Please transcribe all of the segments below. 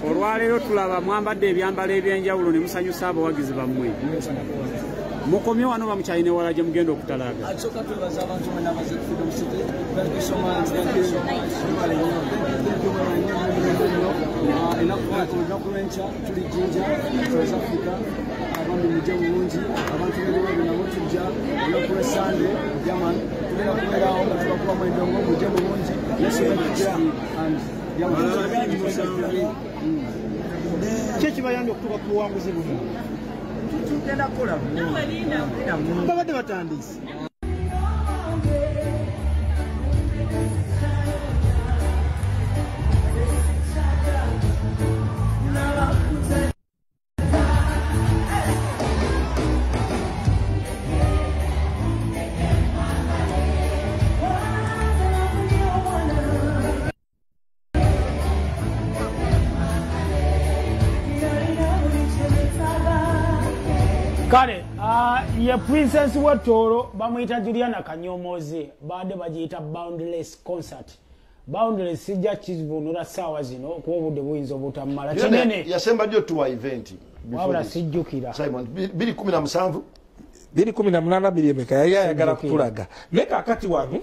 Olwaleero tulaba mwambadde ebyambalo ebyenjawulo ne musanyusa abawagizi bammwe. Mukomye wano bamukyalina ewala gye mugenda okutalaaga. Asooka twebaza abantu bonna abaze ku Freedom City. Thank you so much. Thank you so much. Mwebale nnyo. Thank you mwebale nnyo, mwebale nnyo. Olunaku lw'enkya tuli Jinja, South Africa. Abambi mujje bulungi, abantu b'ebiwendo nabo tujja. Olunaku lwa Sunday, German, tugenda kubeerawo nga tubakubamu endongo, mujje bulungi. Let's make it and Ki ekibayambye okutuuka ku buwanguzi buno? Tugenda kukola bulungi. Babadde batandise. Kale ye Princess wa Toro bamuyita Juliana Kanyomozi, baadde bagiyita Boundless Concert. Boundless sijja kivunula ssaawa zino kuba obudde buyinza obutamala. Kinene yasemba dyo tuwa event wabula sijjukira. Simon 2017 2018 biremeka yali ayagala kutulaga naye kaakati wano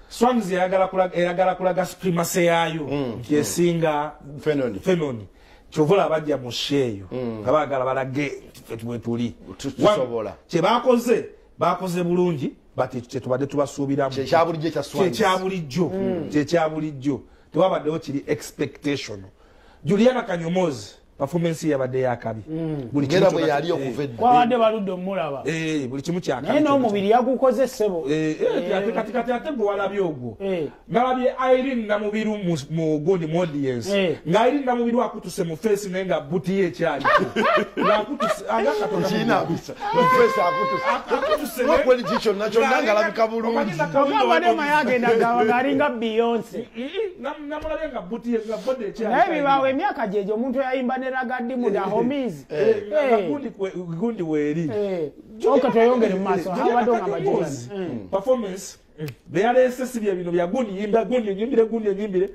Swangz eyagala kulaga supremacy yaayo nti esinga Fenoni. Kyova bajja mu sheeyo nga baagala balage ffe tuli tusobola. Kye bakoze bulungi, but kye tubadde tubasuubiramu kye kya Swangz, kye bulijjo tewabaddewo kiri expectation. Juliana Kanyomozi performance yabadde yakabi buli kimu bwe yali okuva edda kwabadde baludde omulaba buli kimu kyakabi naye n'omubiri yagukoze ssebo. Kati ate gwe walabye ogwo nalabye Irene Namubiru mu gundi mu audience nga Irene Namubiru akutuse mu face naye nga buti ye ekyali ng'akutuse aga Katonda kinaabisa mu face akutuse n'okweli ki kyonna kyonna ng'alabika bulungi. Ogamba ne agenda gaba ng'alinga Beyonce. Namulabye nga buti ye nga body ekyali naye bibaawo emyaka gyegyo omuntu yayimba ne Ragadi mu Dahomies. Gundi weeri. Okay, tweyongere mu maaso. Abadde ogamba Juliana performance beyaleese si bye bino bya gundi yimba gundi nyimbire gundi nyimbire.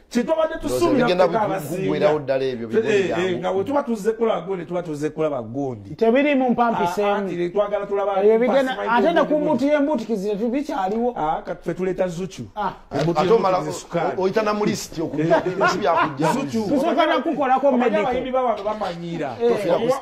Kyetwabadde tusuubira kuggwerawo ddala ebyo bigenda nga bwe tuba tuzze kulaba gundi tuba tuzze kulaba gundi tebirimu mpampiseemu twagala tulaba ate ne ku mbuti y'embutikizi tebikyaliwo. Kati ffe tuleeta Zuchu ate omala oyita na mu lisiti okujja si byakujja tusooka na kukolako medical. Abayimbi bawano bamanyiira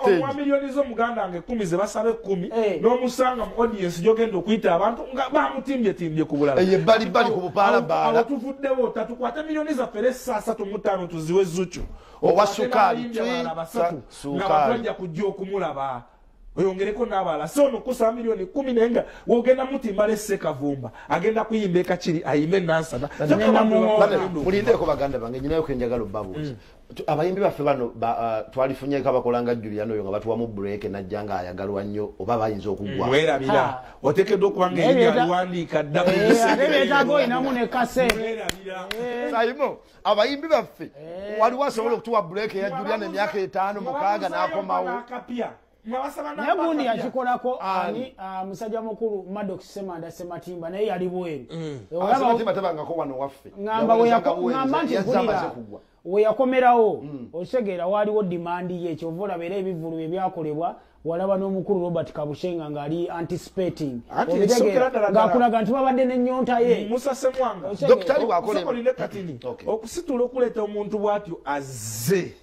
omuwa miliyoni z'omuganda wange 10 ze basaba 10 n'omusanga mu audience gy'ogenda okuyita abantu nga bamutimbye ku bulala eyo ebbalibbali ku bupaalabaala. Awo tuvuddewo tatukwate miliyoni zaffe 35 tuziwe Zuchu owa sukaali nga batwajja kujja okumulaba oyongereko n'abalala. So ono kusaba miliyoni 10 naye nga wogenda mutimbala Ssekavumba agenda kuyimba ekakiri ayimbe Nansana. Mulindeeko baganda bange, nyinayo ke njagala obbabuuza. Abayimbi baffe bano twalifunyeko abakola nga Juliana oyo nga batuwamu break najja nga ayagalwa nnyo oba bayinza okuggwa. Mwerabira oteekeddwa okuba nga erinnya aliwandiika dda. Ate beetaaga olinamu ne kasente. Saimo, abayimbi baffe waliwo asobola okutuwa break eya Juliana emyaka 5 6 n'akomawo. Naye gundi yakikolako ani musajja mukulu Maddox Ssemanda Ssematimba naye yali bweru. Ssematimba tabangako wano waffe. Ngamba nti mpulira we yakomerawo otegeera waaliwo dimandi ye kyova olaba era ebivvulu ebyakolebwa walaba n'omukulu Robert Kabushenga ng'ali anticipating ng'akulaga nti babadde n'ennyonta ye. Musa Ssemwanga Dokitali bw'akola okusitula okuleeta omuntu bw'atyo azze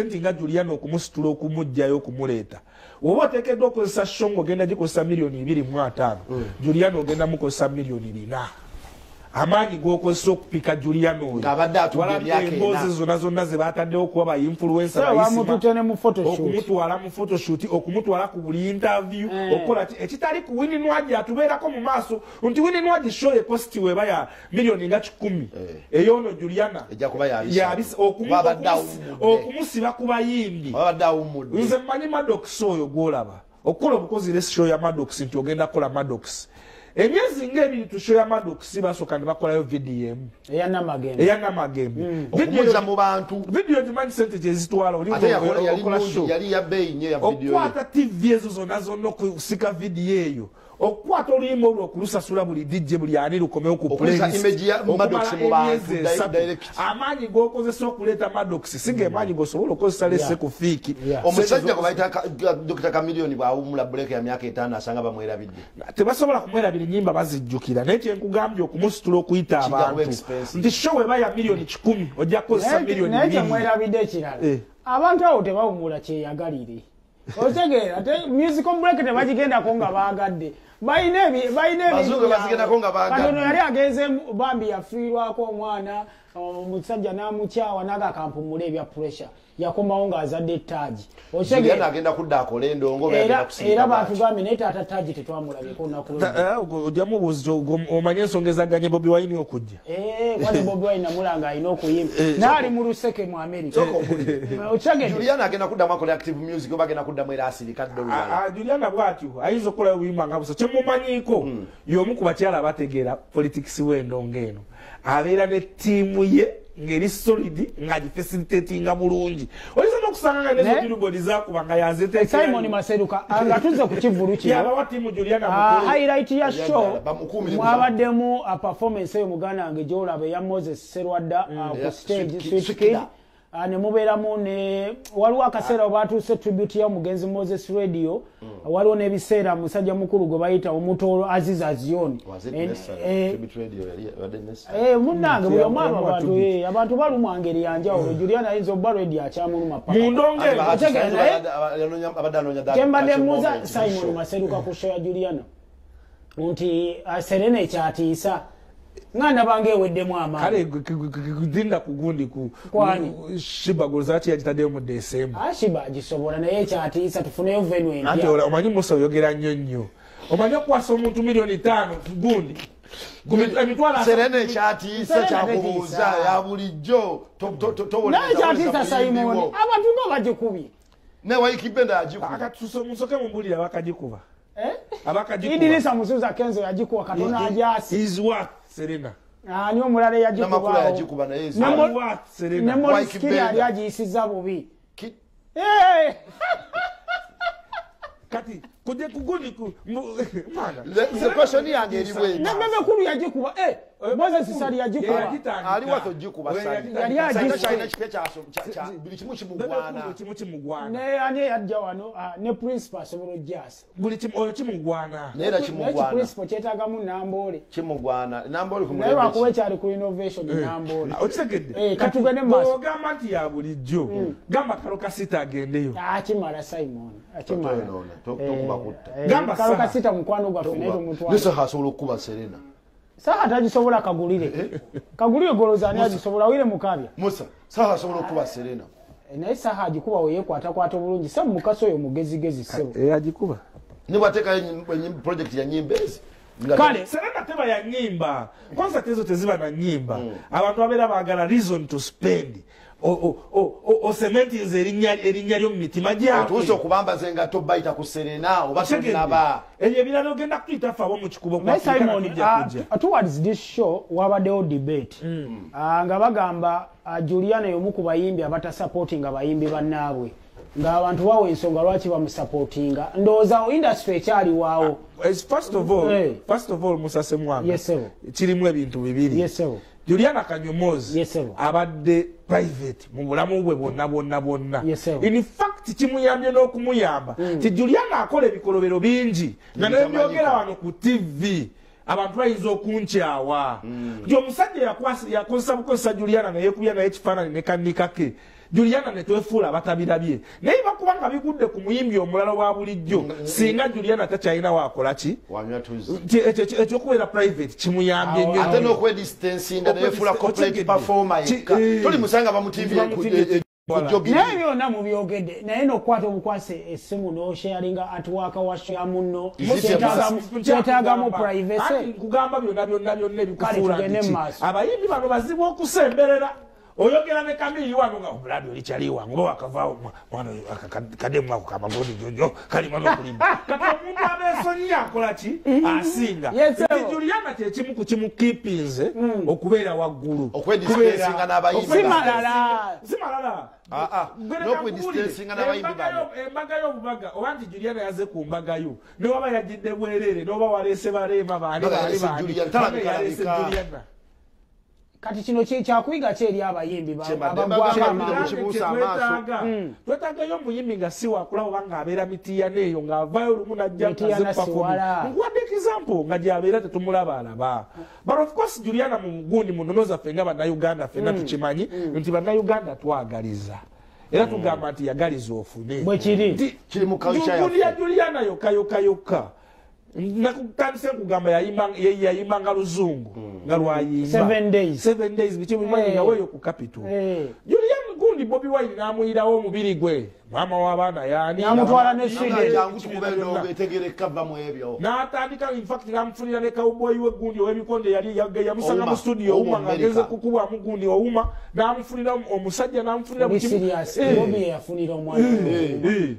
nti nga Juliana okumusitula okumuggyayo okumuleeta oba oteekeddwa okukozesa shongo ogenda gikozesa miliyoni 25 Juliana ogenda mukozesa miliyoni 4. Amaanyi g'okozesa okupika Juliana oyo ng'abadde atudde emyaka ena emboozi zonna zonna ze bataddewo okuba ba influencer okumutwala mu photoshoot okumutwala ku buli interview okukola ki ekitali ku Winnie Nwagi atubeerako mu maaso nti Winnie Nwagi show ekosti weba ya miliyoni nga 100 ey'ono Juliana okumusiba ku bayimbi. Nze mmanyi Maddox oyo gw'olaba okukola obukozi ne show ya Maddox nti ogenda kukola Maddox emyezi ng'ebiri tu show ya Maddox basooka ne bakolayo vidiyo emu eya Namagembe okumuzza mu bantu. Vidiyo gimanyi sente gye zitwala oli okola show yali ya bbeeyi nnyo ya vidiyo okukwata TV ezo zonna zonna okusika vidiyo eyo Okukwata oluyimba olwo okulusasula buli DJ buli ani lukomewo ku playlist. Amaanyi g'okozesa okuleeta Maddox singa emaanyi g'osobola okukozesa lese ku fiiki. Omusajja gwe bayita Dr. Chameleone bw'awummula break ya myaka 5 asanga bamwerabidde. Tebasobola kumwerabira, ennyimba bazijjukira, naye kye nkugambye okumusitula okuyita abantu nti show eba ya miliyoni 100 ojja kukozesa miliyoni 2. Naye kyemwerabidde ekirala, abantu abo tebawummula kyeyagalire. Otegeera, musical break tebagigendako nga baagadde. Balina Bazungu bazigendako nga baagadde. Katono yali agenze bambi yafiirwako omwana, omusajja n'amukyawa naga kampumula ebya pressure. Yakomawo ng'azadde Taji. Otegeera agenda kudda akole endongo era era batugambye naye taata Taji tetwamulabyeko olunaku lwo. Ojja mubuuza omanye ensonga ezaganye Bobi Wine okujja. Kwanza Bobi Wine namulanga alina okuyimba. Naali mu luseke mu America. Otegeera Juliana agenda kuddamu akole active music oba agenda kuddamu era asirika ddo olulala. Juliana bw'atyo ayinza okukola obuyimba nga busa. Kyemumanyiiko y'omu ku bakyala abategeera politics w'endongo eno. Abeera ne ttiimu ye ng'eri solid ng'agifacilitatinga bulungi. Oyinza n'okusanga nga nezo billboard zaakuba nga yazeteekera. Simon Maseruka nga tuzze ku kivvulu kino. Yabawa ttiimu Juliana mukulu. Highlight ya show mwabaddemu performance eyo muganda wange gy'olaba eya Moses Serwadda ku stage Sweet Kid. Ne mubeeramu ne waliwo akaseera batuuse tribute ya omugenzi Moses Radio. Waliwo n'ebiseera musajja mukulu gwe bayita omutoolo Aziz Azion. Munnange buli omu abantu abantu balumwa ngeri ya njawulo. Juliana ayinza obba radio akyamuluma paka. Mu ndongo Kyembadde mmuuza Simon Maseruka ku show ya Juliana nti Serena ekyatiisa nga ndaba ng'eweddemu amaanyi. Kale dinda ku gundi ku Kwani? Shiba Golzati yagitaddeyo mu December. Shiba agisobola naye ekyatiisa tufuneyo venue empya. Anti omanyi Musa oyogera nnyo nnyo. Omanyi okukwasa omuntu miliyoni 5 gundi. Serena ekyatiisa kyakubuuza ya bulijjo. Naye ekyatiisa Simon abantu nga bagikubye. Ne Waikibenda agikuba. Musoke mumbulire abakagikuba. Abakagikuba. Idirisa Musuza Kenzo yagikuba katono ajasi. Is what Serena. Ani omulala yagikuba. Namakula yagikuba naye is what Serena. Ne Morris yali agiyisizza bubi. Kati kuje kugundi ku mwana. The question yange eri bwe. Ne Bebe Kulu yagikuba. Moses Sali yagikuba. Ali wato gikuba Sali. Yali agikuba. Kipya kya buli kimu kimugwana. Buli kimu kimugwana. Ne ani yajja wano ne principal asobola ojjasa. Buli kimu oyo kimugwana. Naye era kimugwana. Principal kyetaagamu Namboole. Kimugwana. Namboole ku mulembe. Naye lwakuba ekyali ku innovation Namboole. Okitegedde. Katugende mu maaso. Ogamba nti ya bulijjo. Gamba Kalo Kasita agendeyo. Akimala Simon. Akimala. Tokuba kutta. Gamba Kalo Kasita mukwano gwaffe naye tumutwala. Ne Saha asobola okukuba Serena. Saha tagisobola Kagulire. Kagulire goloza ani agisobola wire mukabya. Musa, Saha asobola okukuba Serena. Naye Saha agikuba weyekwatakwata bulungi. Sebo Mukasa oyo mugezigezi sebo. Agikuba. Ne bw'ateekayo project ya nnyimba ezi. Kale Serena teba ya nnyimba. Concert ezo teziba na nnyimba. Abantu babeera baagala reason to spend. O cementinze erinnya lyo mu mitima gyabwe. Otuuse okubambaza engatto bayita ku Serena oba tonnaba. Ebyo ebirala ogenda kutuyita ffe ab'omu kikubo kwa Simon, towards this show wabaddewo debate. Nga bagamba Juliana y'omu ku bayimbi abatasupportinga abayimbi bannaabwe. Ng'abantu bawa ensonga lwaki bamusupportinga. Ndowooza industry ekyali waawo. First of all Musa Ssemwanga. Kirimu ebintu bibiri. Juliana Kanyomozi abadde private mu bulamu bwe bwonna bwonna bwonna. In fact kimuyambye n'okumuyamba nti Juliana akola ebikolobero bingi nga nebyogera wano ku TV abantu bayinza okunkyawa. Nti omusajja yakozesa bukozesa Juliana neyekubya naye ekifaananyi ne kannika ke. Juliana ne twefuula abatabirabye. Naye bakuba nga bigudde ku muyimbi omulala wa bulijjo singa Juliana takyalina waakola ki? Ekyokubeera private kimuyambye nnyo. Ate n'okwedistancinga neyefuula corporate performer yekka. Toli musanga bamutimbye Naye byonna mubyogedde naye n'okukwata obukwasi essimu n'osharinga atiwaaka wa ya munno kyetaagamu privacy. Nkugamba byonna byonna byonna ebikufuula nti abayimbi bano bazibu okusemberera. Oyogera ne Kamili wano nga omuladi oli kyali wange oba wakavaawo mwana kademu ako kamagodi jojo kalima n'okulima. Kati omuntu abeesonyi akola ki? Asinga. Nti Juliana kye kimu ku kimukipinze okubeera waggulu. Okwedispensinga n'abayimbi. Si malala. Si malala. N'okwedispensinga n'abayimbi bano. Embaga y'obubaga oba nti Juliana yaze ku mbaga yo ne waba yagidde bwereere n'oba waleese baleema baani baani baani. Yaleese Juliana. Kati kino kyakuyiga ki eri abayimbi abagwako amaanyi? Twetaagayo omuyimbi nga si wakulaba oba ng'abeera Mitiyana eyo ng'avaayo lumu n'ajja Mitiyana si wala. Nkuwadde example nga gy'abeera tetumulaba alaba. But of course Juliana mu gundi mu nnono zaffe nga Bannayuganda ffenna tukimanyi nti Bannayuganda twagaliza. Era tugamba nti yagaliza ofune. Bwe kiri. Kiri mu culture yaffe. Juliana yokka yokka yokka. Nakutandise nkugamba yayimbanga luzungu nga lwayimba 7 days 7 days biki bimanyi nga weeyo ku capital. Juliana gundi Bobi Wine n'amuyirawo omubiri gwe maama w'abaana yaani n'amutwala ne Sweden jangu tukube endongo etegereka va mu ebyo n'atandika in fact n'amufunira ne cowboy we gundi ow'ebikonde yali yamusanga mu studio Ouma ng'ageze kukubwamu gundi Ouma n'amufunira omusajja n'amufunira mu Bobi yafunira omwana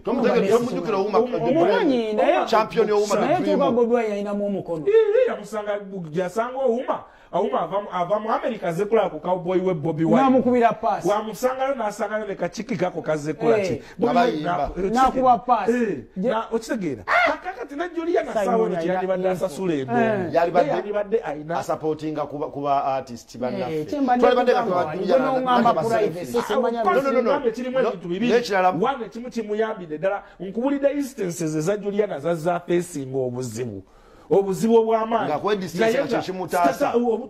tomujjukira Ouma omumanyi naye champion Ouma naye tuka Bobi Wine yalinamu omukono yamusanga gyasanga Ouma Ouma ava mu America azze kulaba ku cowboy we Bobi Wine n'amukubira paasi wamusangayo n'asangayo ne kakiki kako kazze kula ki n'akuba paasi okitegeera kakati ne Juliana Sawo kyeyandibadde asasula endongo yalibadde alina asupportinga kuba artist bannaffe twalibadde kirimu ebintu bibiri wane kimu kimuyambidde ddala nkubulidde instances eza Juliana zazza facinga obuzibu obuzibu obw'amaanyi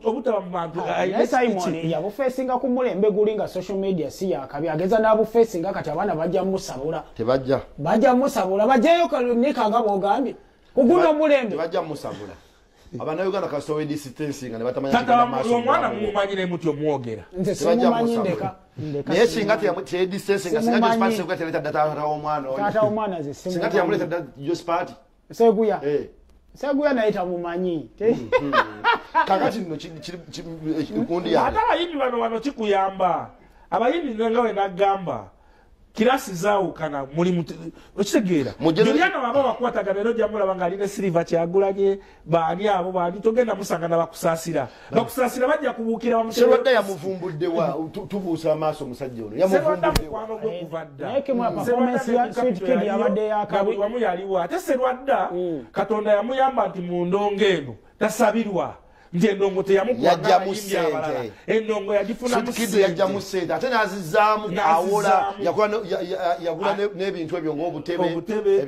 obutaba mu bantu. Naye Simon yabufeesinga ku mulembe guli nga social media si yakabi ageza n'abufeesinga kati abaana bajja musabula tebajja bajja musabula bajjayo nika nga bw'ogambye ku guno omulembe tebajja musabula. Abannayuganda kasita owedistancinga ne batamanya kigenda maaso. Omwana mumumanyi ne mutyo mwogera nze simumanyi ndeka naye singa teyedistancinga singa Josephat Seguya teyaleeta dda taata w'omwana oyo taata w'omwana nze simumanyi singa teyamuleeta dda Josephat Seguya Seguya naye tamumanyi. Kakati nno gundi yange. Ate abayimbi bano wano kikuyamba. Abayimbi nga we nagamba kirasi zaawukana mulimu okitegeera. Juliana baba bakwatagana era ojja mulaba ng'alina Silver Kyagulanye baani abo baani togenda musanga na bakusaasira. Bakusaasira bajja kubuukira bamutere. Serwadda yamuvumbudde wa tubuusa amaaso omusajja ono yamuvumbudde mukwano gwe kuva dda. Naye kemu performance ya Sweet Kid yabadde yakabi. Wamu yaliwo ate Serwadda Katonda yamuyamba nti mu ndongo eno tasabirwa. Nti endongo teyamukuba sente. Endongo yagifunamu sente. Yajjamu sente ate n'azizaamu awola yagula n'ebintu ebyo ng'obutebe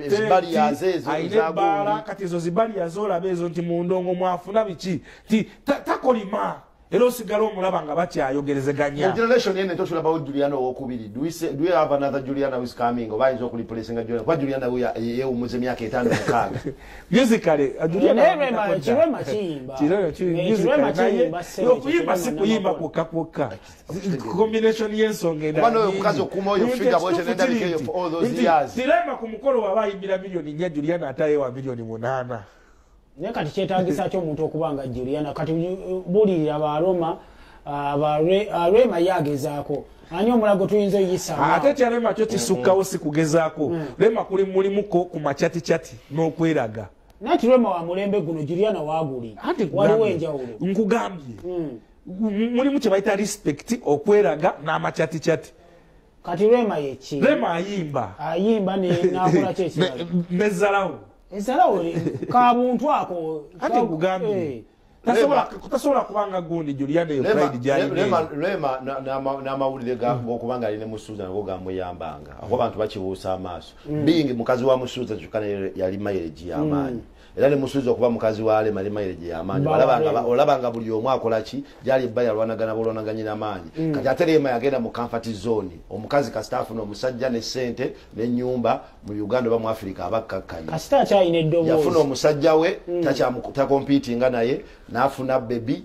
ezibaliyazi ezo ez'ebbaala kati ezo zibaliyazi olaba ezo nti mu ndongo mwafuna biki nti takolima era osigala omulaba nga bakyayogerezeganya. Mu generation eno totulabawo Juliana owokubiri. Do we have another Juliana who is coming oba ayinza okureplacinga Juliana kuba Juliana yeewummuza emyaka 5 6. Musically Juliana Kirema kiyimba. Okuyimba si kuyimba kwokka kwokka. Combination y'ensonga endala. Kuba n'oyo omukazi okuuma oyo figure bw'etyo n'endabika eyo for all those years. Kirema ku mukolo waba ayimbira miliyoni 4 Juliana ate ayewa miliyoni 8. Naye kati kyetaagisa ki omuntu okuba nga Juliana kati bulirira ba Roma Rema yagezaako ani omulago tuyinza oyisa ate kya Rema kyo kisukkawo si kugezaako. Rema kuli mulimuko ku machaticati n'okweraga. Naye ti Rema wa mulembe guno Juliana waaguli waliwo enjawulo nkugambye mulimu kye bayita respect okweraga n'amachaticati. Kati Rema yeki Rema ayimba ayimba n'akola ki ekirala nezalawo ezalawo kabuntu ako ate nkugambye tasobola kubanga gundi Juliana eyo pride gy'alina. Rema n'amawulire g'okubanga alina Musuuza nago gamuyambanga akuba abantu bakibuusa amaaso. Being mukazi wa Musuuza kyokka naye yali mileage y'amaanyi. Era ne Musuuza okuba mukazi wa Rema yali mileage y'amaanyi. Olabanga buli omu akola ki gyali ebba yalwanagana bolwanaganye n'amaanyi. Kati ate Rema yagenda mu comfort zone. Omukazi kasita afuna omusajja ne ssente n'ennyumba mu Uganda oba mu Africa abakkakkanye. Kasita akyalina eddoboozi. Yafuna omusajja we takompitinga naye n'afuna bebi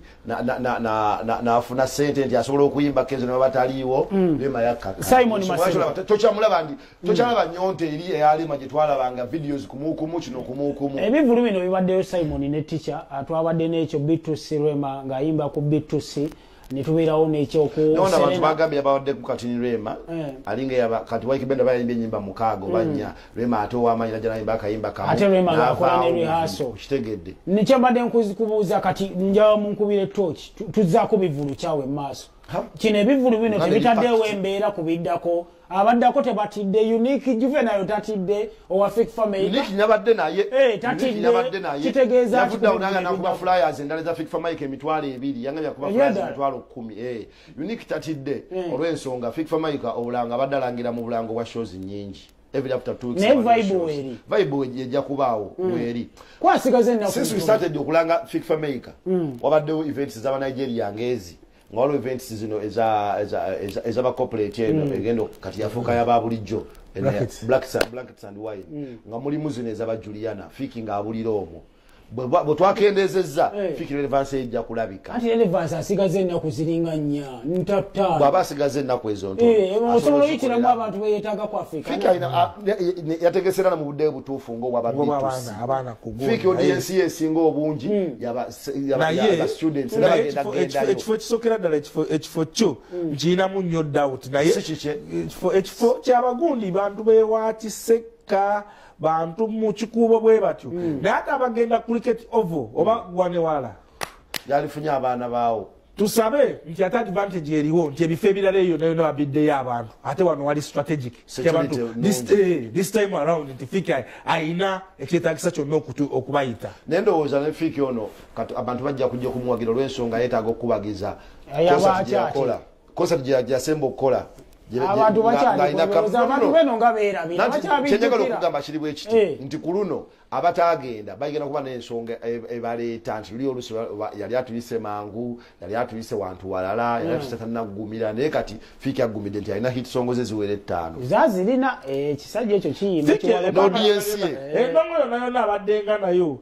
n'afuna ssente nti asobola okuyimba Kenzo ne bataliiwo. Rema yakkakkanya. Simon Masebo tokyamulaba ndi tokyalaba nnyonta eri eya Rema gye twalabanga videos kumukumu kino kumukumu. Ebivulu bino bibaddeyo Simon ne teacher twabadde n'ekyo B2C Rema ng'ayimba ku B2C Ne tubeerawo n'ekyoku abantu bagambye abawadde ku Katini Rema alinga kati Ykee Benda bayimbye ennyimba 6 oba 4 Rema ate ow'amaanyi najja n'ayimba akayimba kamu ate Rema ng'akola ne rehearsal kitegedde. Nekyambadde nkubuuza kati njaba munkubire torch tuzzaako bivulu kyawe mu maaso kino ebivulu bino tebitaddewo embeera ku biddako abaddako tebatidde Unique Juvenile tatidde owa Fik Family Unique nabadde naye tatidde kitegeeza yavudde nanga nakuba flyers endala za Fik Family 20,000 yangambye kuba flyers 10,000 Unique tatidde olw'ensonga Fik Family obulanga abadde alangira mu bulango bwa shows nnyingi every after 2 weeks ne vibe weri vibe ejja kubaawo weri kwasigaze ennaku since we started okulanga Fik Family wabaddewo events z'aba Nigeria ngezi ngalo events zino eza corporate eno egendo kati yafuka yaba bulijjo blankets and wine nga mulimu zino eza ba Juliana Fiki nga abulira omwo bwe twakendezezza Fiki relevance ejja kulabika ati relevance asigaze ennaku ziringa 4 3 bw'aba asigaze ennaku ezo ntono osobola oyitiramu abantu beyeetaaga ku Afrika Fiki alina yategesera mu budde butuufu ng'obwaba abaana ku Fiki audience ye esinga obungi yaba students n'abagenda gendayo ekifo kisookera ddala ekifo kyo nkirinamu nnyo doubt naye ekifo ky'abagundi bantu beewakiseka bantu mu kikuubo bwe batyo naye ate abagenda cricket oval oba gwanewala yalifunye abaana baawo tusabe nti ate advantage eriwo nti ebifo ebirala eyo nayo babiddeyo abantu ate wano wali strategic this time around nti Fiki ayina ekyetaagisa kyonna okubayita naye ndowooza ne Fiki ono abantu bajja kujja okumuwagira olw'ensonga yeetaaga okukubagiza concert gye yasemba okukola abantu bakyali beno nga beerabira kyenjagala okugamba kiri bwe kiti nti ku luno abatagenda bagenda kuba n'ensonga ebaleeta nti luli olusi yali atuyise mangu yali atuyise wantu walala yali atuyise tannaggumira naye kati Fiki aggumidde nti alina hit songo ze ziwera 5 zazirina ekisajja ekyo kiyimba n'audience ye endongo yonna yonna abaddenga nayo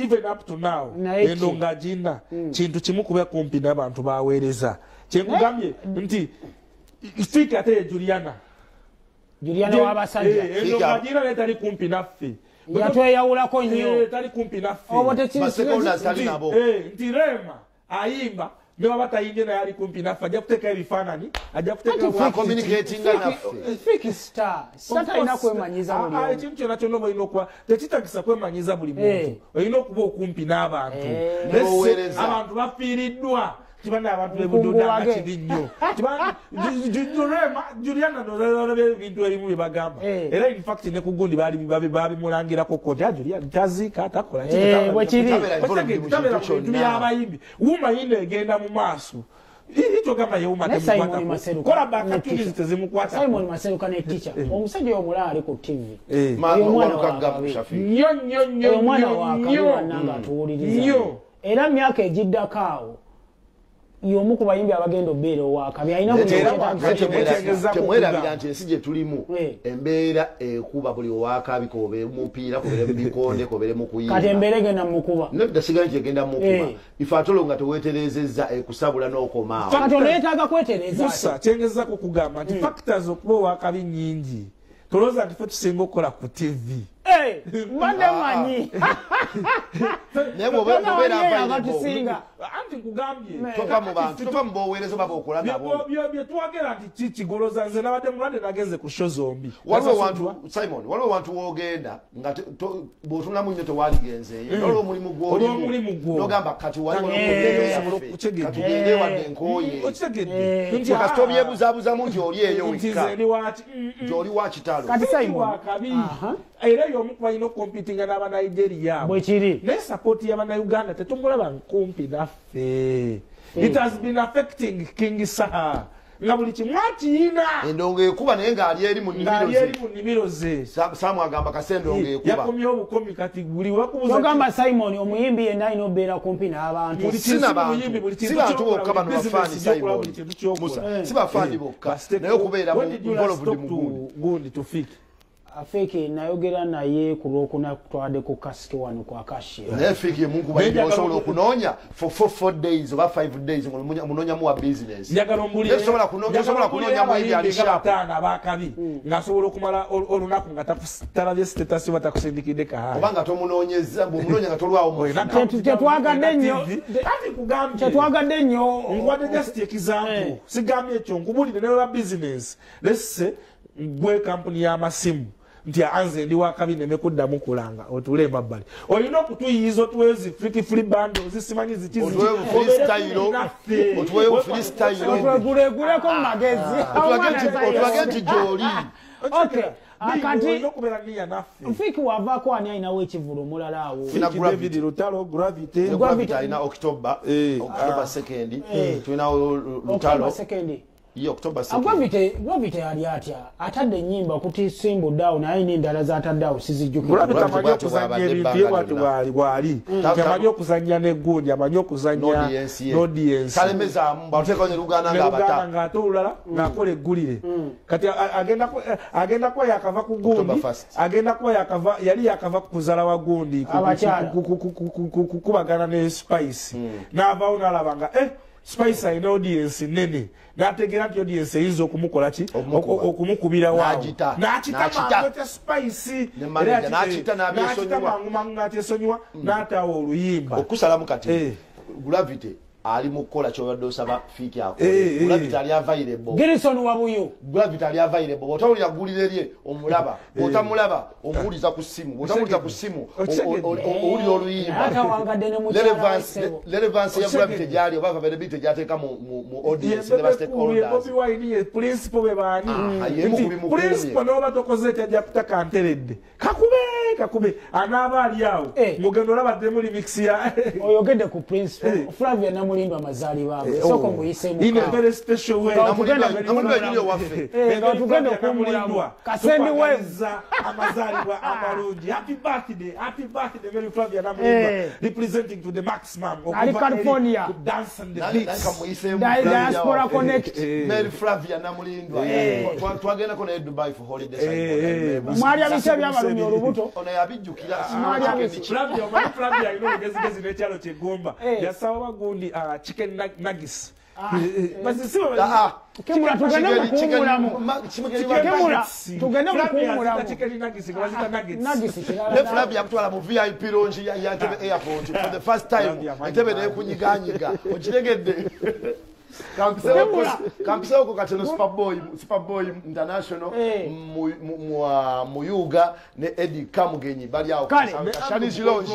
even up to now endongo agina kintu kimu kuba kumpi n'abantu baweereza kyenkugambye nti Fiki ate ye Juliana w'abasajja eno naye tali kumpi naffe yatweyawulako nnyo tali kumpi naffe nti Rema ayimba ne baba tayimbye naye ali kumpi naffe ajja kuteekayo ebifaananyi ajja kuteekayo naffe Fiki star talina kwemanyiza buli omu ekintu kyonna kyonna oba olina okuba tekitagisa kwemanyiza buli muntu olina okuba okumpi n'abantu abantu bafiiriddwa kibanda abantu bebududa nga kibi nnyo Juliana nolabye ebintu ebimu bye bagamba era in fact ne ku gundi babimulangirako ko nti Juliana taziika takola bintu by'abayimbi wuma yino egenda mu maaso itogamba yewuma temukwatako kola bakatunizi tezimukwatako Simon Maseruka ne teacher omusajja omulala ali ku TV nnyo nnyo nnyo omwana wa kabi bannange atuwuliriza era myaka egiddako awo y'omu ku bayimbi abagenda obbeera owakabi alina temwerabira nti ensi gye tulimu embeera ekuba buli owakabi kobeere mupiira kobeere mu bikonde kobeere mu kuyimba kati embeera egenda mukuba nedda sigala nti egenda mukuba ife atolo nga teweeterezezza ekusabula n'okomaawo kati ono yeetaaga kwetereza Musa kyengezaako okugamba nti factors okuba owakabi nnyingi tolowooza nti ffe tusinga okukola ku TV mbadde manyi naye bw'obeera abatusinga anti nkugambye tova mu bantu tova mu boweereza oba b'okola nabo bye twogera nti kigoloza nze nabadde mulwadde nagenze ku show zombi waliwo wantu Simon waliwo wantu w'ogenda nga bw'otunamu nnyo tewaligenzeeyo olw'omulimu gw'olimu n'ogamba kati waliwo katugende wadde nkooye kasita obyebuzaabuzamu nti oli eyo wekka nti oli wa kitalo kati Simon era y'omu ku balina okompitinga n'abanigeria bwekiri naye sapooti y'abannayuganda tetumulaba nkumpi naffe it has been affecting King Saha nga buli kimu akiyina endongo ekuba naye ng'ali eri mu nnimiro ze Samu agamba kase endongo ekuba yakomye obukomi kati buli wakubuza ogamba Simon omuyimbi yenna alina obeera kumpi n'abantu si bantu bokka bano bafaani Simon Musa si bafaani bokka naye okubeera involved mu gundi tufiki Fiki nayogera naye ku lwokuna kutwadde ku kasiki wano ku Akashia. Naye Fiki mungu bayibuli osobola okunoonya for 4 days oba 5 days munoonya muwa business. Njagala ombulire. Osobola kunoonya mu ebyo ali sharp. Abataano abakabi ng'asobola okumala olunaku nga talabye status oba takusindikidde kahaaya. Kubanga tomunoonyezza, bw'omunoonya nga tolwawo mufuna. Tetwagadde nnyo. Kati nkugambye. Tetwagadde nnyo. Nkuwadde just example. Sigambye ekyo nkubulire ne bwa business. Let's say gwe kampuni y'amasimu. Nti anze ndi wakabi neme kuddamu kulanga otuule emabbali olina okutuyiiza otuweyo zi free bundles zisimanyi ziki otuweyo freestyle otuguleguleko mu magezi otulage nti gy'oli. Okay, akati Fiki wavaako ani alinawo ekivulu omulala awo? David Lutalo Gravity alina October 2nd tulinawo Lutalo 2nd. October 2nd. Gravity ali atya? Atadde ennyimba kutisimbudde awo naye n'endala z'atadde awo sizijjukira. Gravity amanyi okuzannya ebintu ye bw'ati bw'ali. Amanyi okuzannya n'eggundi, amanyi okuzannya n'audience. Talemezaamu, bw'ateekawo ne Luganda ng'abata. Ng'ate olulala ng'akola eggulire. Kati agenda kuba yakava ku gundi, agenda kuba yakava, yali yakava ku kuzaala wa gundi, kukubagana ne Spice. N'avaawo n'alaba nga Spice alina audience nene n'ategeera nti audience eyinza okumukola ki okumukubira waawo n'akita mangu Spice n'akita mangu mangu n'akyesonyiwa n'ataawa oluyimba okusalamu. Kati Gravity ali mu kukola ky'obadde osaba Fiki akole. Gravity ali available. Gilson Wabuyu. Gravity ali available. Bw'otawulira ggulire lye omulaba, bw'otamulaba omuwuliza ku ssimu, bw'otamuwuliza ku ssimu owulira oluyimba. Relevance ya Gravity gyali oba availability gy'ateeka mu audience ne ba stakeholders. Bobi Wine ye principal be baani? Principal n'oba tokoze tajja kutaka nteredde. Kakube anaaba ali awo ng'ogenda olaba ddemu remix ya oyogedde ku principal Flavia Namulindwa amazaalibwa ge soko muyise in a very special way. Namulindwa junior waffe nga tugenda okuwummulamu Kasendi Weza amazaalibwa amalungi. Happy birthday Mary Flavia Namulindwa representing to the maximum ali California dance and the beats Diaspora Connect. Mary Flavia Namulindwa twagendako naye Dubai for holiday. Mwali abise byabalumya olubuto ono yabijjukira. Flavia omanyi Flavia alina olugezigezi n'ekyalo ky'eggomba yasaba bagundi chicken nuggets. Kemula tugende mukuwummulamu. Kemula tugende mukuwummulamu. Ne Flavia yakutwala mu VIP lounge ya Entebbe Airport for the first time. Entebbe nekunyiganyiga okitegedde. Kampiseko kateno Superboy International Muyuga ne Eddie Kamugenyi bali awo Shani's Lounge.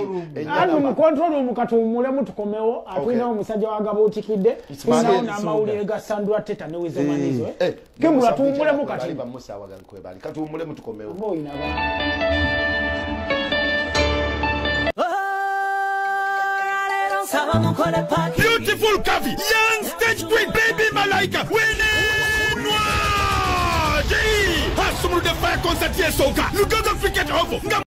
Anu mu control room katuwummulemu tukomewo atulinawo omusajja wa Gabuutikidde tulinawo n'amawulire ga Sandra Teta ne Weasel Manizo. Kemula tuwummulemu kati. Katuwummulemu tukomewo. Beautiful Kavi, young stage queen, baby Malaika, Winnie Nwagi, Hasumuru the Fire Concert Yesoka, Lugogo Cricket Oval.